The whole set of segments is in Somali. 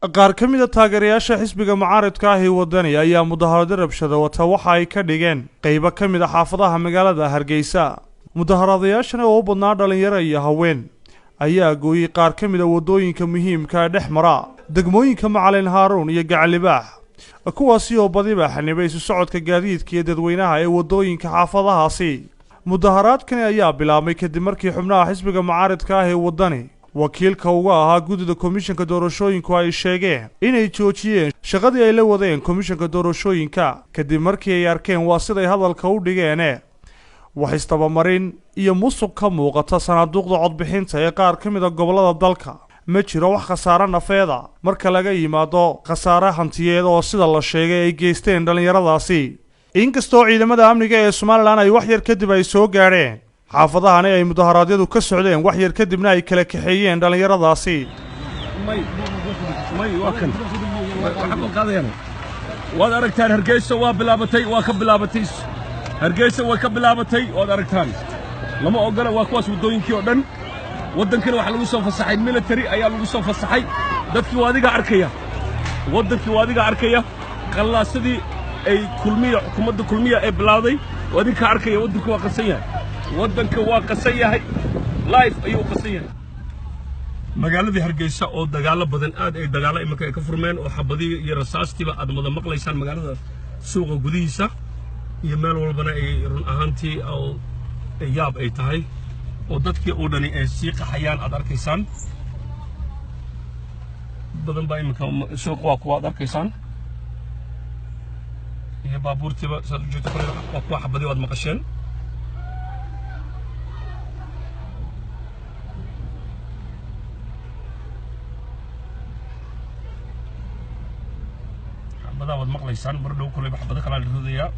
Qaar ka mid a taageerayaasha xisbiga mucaaridka ah ee Wadani ayaa mudaharado rabshada wata waxa ay ka dhigeen qeybo ka mid a xaafadaha magaalada Hargeysa. Mudaharadayaashan oo u badnaa dhalinyaro iyo haween ayaa gooyey qaar ka mid a waddooyinka muhiimka ee dhex mara degmooyinka Macalin Haaruun iyo Gacalibaax, kuwaasi oo badiba xanibay isu socodka gaadiidka iyo dadweynaha ee waddooyinka xaafadahaasi. Mudaharaadkani ayaa bilaabmay kadib markii xubnaha xisbiga mucaaridka ah ee Wadani wakiilka uga ahaa guddida komishanka doorashooyinku ay sheegeen inay joojiyeen shaqadii ay la wadeen komishanka doorashooyinka, kadib markii ay arkeen, waa siday hadalka u dhigeene, wax istabamarin iyo musuq ka muuqata sanaaduuqda codbixinta ee qaar ka mid a gobollada dalka. Ma jiro wax khasaare nafeeda marka laga yimaado khasaare hantiyeed oo sida la sheegay ay geysteen dhallinyaradaasi, inkastoo ciidamada amniga ee Somalilan ay wax yar kadib ay soo gaadheen xaafadahani ay mudaharaadyadu ka socdeen, wax yar kadibna ay kala kaxeeyeen dhallinyaradaasi. May may, waa kan waxaan u qaadayaan. Waad aragtaan, Hargeysa waa bilaabatay, waa ka bilaabatay Hargeysa, way ka bilaabatay. Waad aragtaan, lama ogola. Waa kuwaas waddooyinkii oo dhan. Waddankana waxaa lagu soo fasaxay military ayaa lagu soo fasaxay. Dadkii waa adiga arkaya, waddankii waa adiga arkaya. Qallaasadii ay Kulmiya, xukuumadda Kulmiya ee bilowday waa adinka arkaya. Waddanku waa qasan yahay, waddanka waa qasan yahay, life ayuu qasan yahay. Magaaladii Hargeysa oo dagaallo badan aad ay dagaallo iminka ay ka furmeen oo xabadihii iyo rasaastiiba aad wada maqlaysaan magaalada suuqa gudihiisa iyo meel walbana, ay run ahaantii oo yaab ay tahay oo dadkii oo dhani ay sii qaxayaan. Aad arkaysaan badan baa iminka suuqa, waa kuwa aad arkaysaan iyo baabuurtiiba saad u jeedo kale, waa kuwa xabadii waad maqasheen. Xabadaha waad maqlaysaan. Mar dhow koleyba xabado kalaa la ridayaa.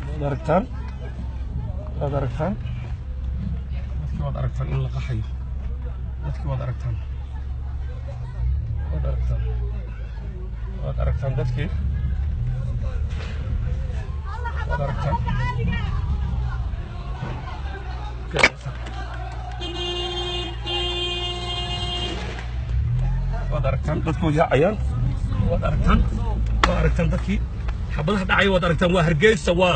Waad aragtaan, waad aragtaan dadkii, waad aragtaan in la qaxayo dadkii. Waad aragtaan, waad aragtaan, waad aragtaan dadkii, waad aragtaan. Waad aragtaan dadku yaacayaan. Waad aragtaan, waad aragtaan dadkii xabadaha dhacaya, waad aragtaan. Waa Hargeysa, waa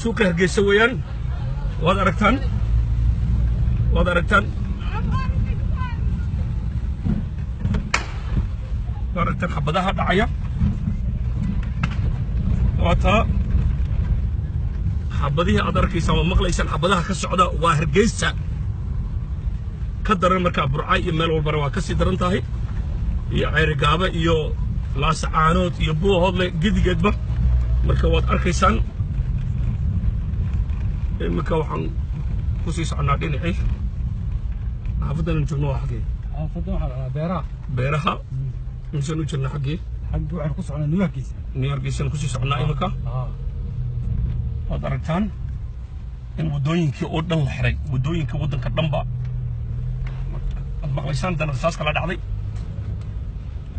suuqa Hargeysa weeyaan. Waad aragtaan, waad aragtaan, waad aragtaan xabadaha dhacaya. Waa taa xabadihii aad arkaysaan, waad maqlaysaan xabadaha ka socda. Waa Hargeysa ka daran markaa Burca iyo meel walbana waa ka sii daran tahay, iyo Ceerigaaba iyo Laasacaanood iyo Buuhoodle gedigeedba. Marka waad arkaysaan, iminka waxaan ku sii soconnaa dhinacii xaafaddan joogno. Waa xaggee? Xaafadda waxaa la dhahaa Beeraha. Beeraha misaan u jirna xaggee? Xagga waxaan ku socnaa New Hargeysa. New Hargeysaan kusii soconnaa iminka. Waad aragtaan in waddooyinkii oo dhan la xiray, waddooyinka waddanka dhanba. Waad maqlaysaan dan rasaas kala dhacday,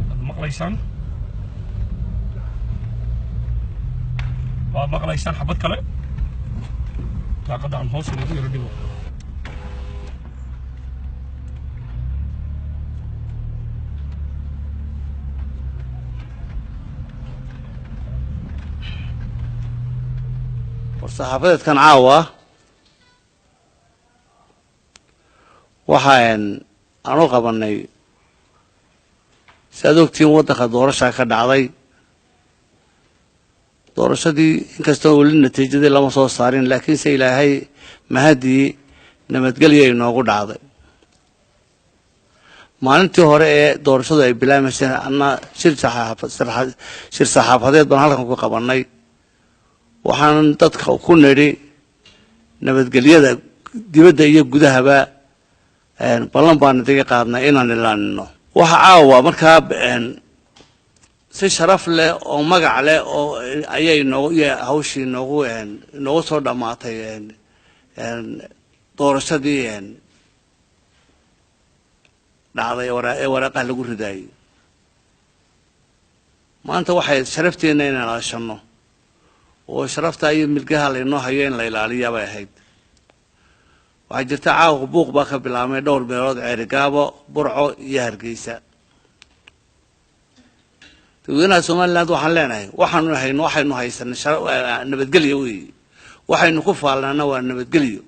waad maqlaysaan, waad maqlaysaan xabad kale. Daaqadda aan hoos inagu yaro dhigo. War-saxaafadeedkan caawa waxaan aan u qabanay, si aad ogtihiin, waddanka doorashaa ka dhacday. Doorashadii inkastoo weli natiijadii lama soo saarin, laakiinse Ilaahay mahadii nabadgelya inoogu dhacday. Maalintii hore ee doorashadu ay bilaamaysay anna shir saxaafadeed baan halkan ku qabanay. Waxaan dadka ku nidhi nabadgelyada dibadda iyo gudahaba ballan baan idiga qaadnay inaan ilaalino. Waxa caawa markaa si sharaf leh oo magac leh oo ayay noogu hawshii noogu soo dhammaatay doorashadii dhacday ee waraaqaha lagu ridaayey. Maanta waxay sharafteenna inaan ilaashano oo sharafta iyo milgaha laynoo hayo in la ilaaliyaa bay ahayd. Waxaa jirta caawa buuq baa ka bilaabmay dhowr meelood, Ceerigaabo, Burco iyo Hargeysa. Dadweynaha Somaliland waxaan leenahay, waxaanu hayno, waxaynu haysanay nabadgelyo weeye. Waxaynu ku faalnaana waa nabadgelyo,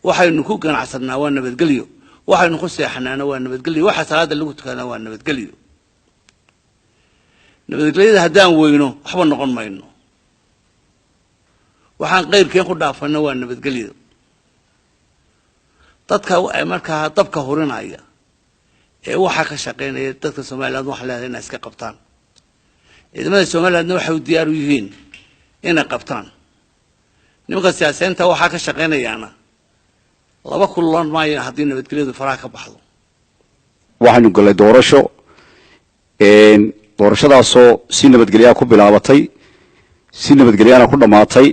waxaynu ku ganacsanaa waa nabadgelyo, waxaynu ku seexanaana waa nabadgelyo, waxa salaada lagu tukanaa waa nabadgelyo. Nabadgelyada haddaan weyno waxba noqon mayno. Waxaan qayrkeen ku dhaafana waa nabadgelyo. Dadka markaa dabka hurinaya ee waxaa ka shaqaynaya, dadka Somaliland waxaa leedahay inay iska qabtaan. Ciidamada Somalilandna waxay u diyaar u yihiin inay qabtaan nimanka siyaasiyiinta waxaa ka shaqaynayaana. Laba kulan maayo haddii nabadgelyadu faraha ka baxdo. Waxaynu gallay doorasho, doorashadaasoo si nabadgelyaa ku bilaabatay, si nabadgelyaana ku dhammaatay.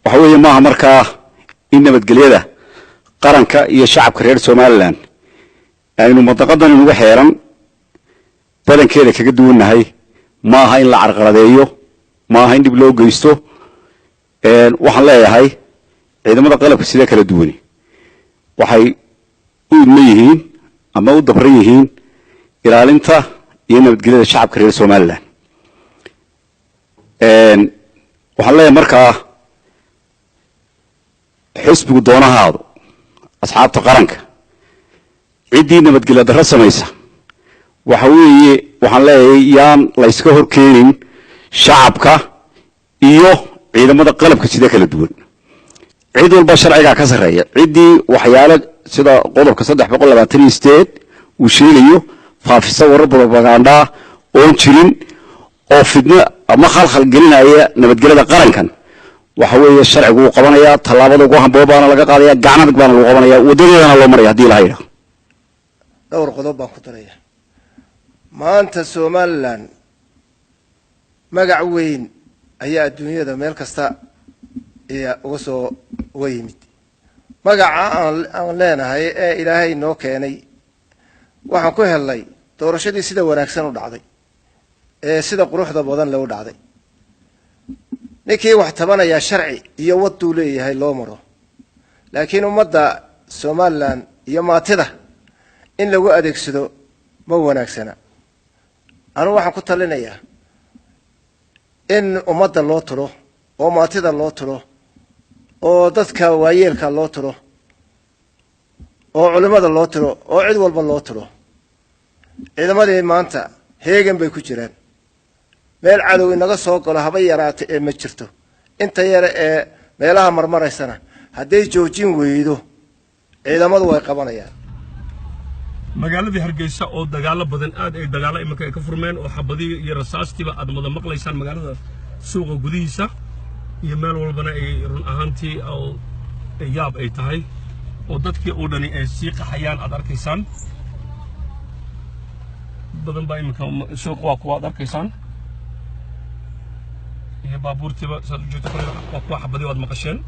Waxa weeye, maaha markaa in nabadgelyada qaranka iyo shacabka reer Somaliland aynu mandaqadan inugu xeeran badankeeda kaga duwannahay. Maaha in la carqaladeeyo, maaha in dhib loo geysto. Waxaan leeyahay, ciidamada qalabka sida kala duwani waxay u idman yihiin ama u dabran yihiin ilaalinta iyo nabadgelyada shacabka reer Somaliland. Waxaan leeyahay markaa, xisbigu doonahaado, asxaabta qaranka, ciddii nabadgelyo darro samaysa, waxa weeye, waxaan leeyahay, yaan la yska hor keenin shacabka iyo ciidamada qalabka sida kala duwan. Cid walba sharcigaa ka sarreeya. Ciddii waxyaalo sida qodobka 328 uu sheegayo faafisa, warar propagandaa oon jirin oo fidno ama khalkhal gelinaya nabadgelyada qarankan, waxa weeye sharcigu wuu qabanayaa, tallaabada ugu hamboon baana laga qaadaya, gacan adag baana lagu qabanaya, waddadeedana loo maraya haddii ilaha yidhaho. Dhowr qodob baan ku daraya. Maanta Somaliland magac weyn ayaa adduunyada meel kasta iya uga soo uga yimid. Magaca aan leenahay ee Ilaahay noo keenay waxaan ku helnay doorashadii sida wanaagsan u dhacday ee sida quruxda badan le u dhacday. Ninkii wax tabanayaa sharci iyo wadduu leeyahay loo maro, laakiin ummadda Somaliland iyo maatida in lagu adeegsado ma wanaagsana. Anugu waxaan ku talinayaa in ummadda loo tulo oo maatida loo tulo oo dadka waayeelka loo tulo oo culimmada loo tulo oo cid walba loo tulo. Ciidamadii maanta heegan bay ku jiraan. Meel cadow inaga soo galo haba yaraata ee ma jirto. Inta yare ee meelaha marmaraysana hadday joojin weydo, ciidamadu way qabanayaan. Magaaladii Hargeysa oo dagaalo badan aad ay dagaalo iminka ay ka furmeen oo xabadihii iyo rasaastiiba aad wada maqlaysaan magaalada suuqa gudihiisa iyo meel walbana, ay run ahaantii oo yaab ay tahay oo dadkii oo dhani ay sii qaxayaan aad arkaysaan. Badan baa iminka suuqa, waa kuwa aad arkaysaan iyo baabuurtiiba saad ujeedo kale, waa kuwa xabadii waad maqasheen.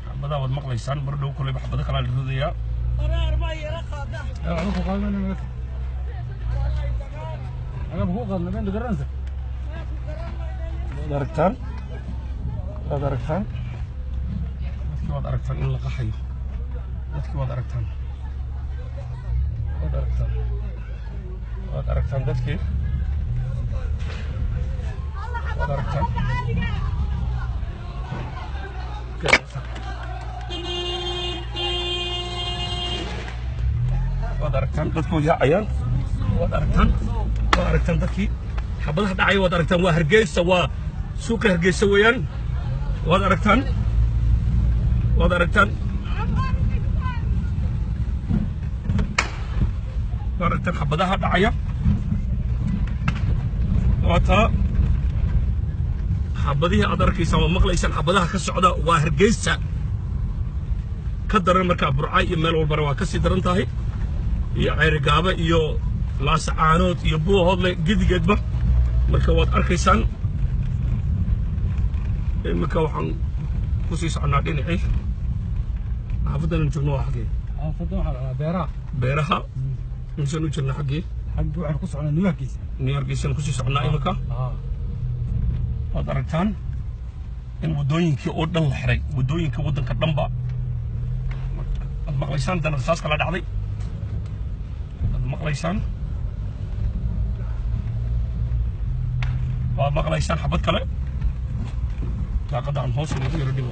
Xabadaha waad maqlaysaan. Mar dhow koleyba xabado kalaa la ridayaa. Ku qaadana aga ku qaadna been garanaysa. Waad aragtaan, waad aragtaan dadkii, waad aragtaan in la qaxayo dadkii, waad aragtaan, waad aragtaan, waad aragtaan dadkii, waad aragtaan. Waad aragtaan dadku yaacayaan, waad aragtaan, waad aragtaan dadkii xabadaha dhacaya, waad aragtaan. Waa Hargeysa, waa suuqa Hargeysa weeyaan. Waad aragtaan, waad aragtaan, waad aragtaan xabadaha dhacaya. Waa taa xabadihii aad arkaysaan, waa maqlaysaan xabadaha ka socda. Waa Hargeysa ka daran markaa Burca iyo meel walbana waa ka sii daran tahay, iyo Ceerigaaba iyo Laasacaanood iyo Buuhoodle gedigeedba. Marka waad arkaysaan, iminka waxaan ku sii soconnaa dhinacii xaafaddan joogno. Waa xaggee? Xaafadda waxaa la dhahaa Beeraha. Beeraha. Intaan u jirna xaggii Xagga waxaan ku soconaa New Hargeysa. New Hargeysaan kusii soconnaa iminka. Waad aragtaan in waddooyinkii oo dhan la xiray, waddooyinka waddanka dhanba. Waad maqlaysaan dana rasaas kala dhacday, waad maqlaysaan, waad maqlaysaan xabad kale. Daaqadda aan hoos inagu yaro dhigo.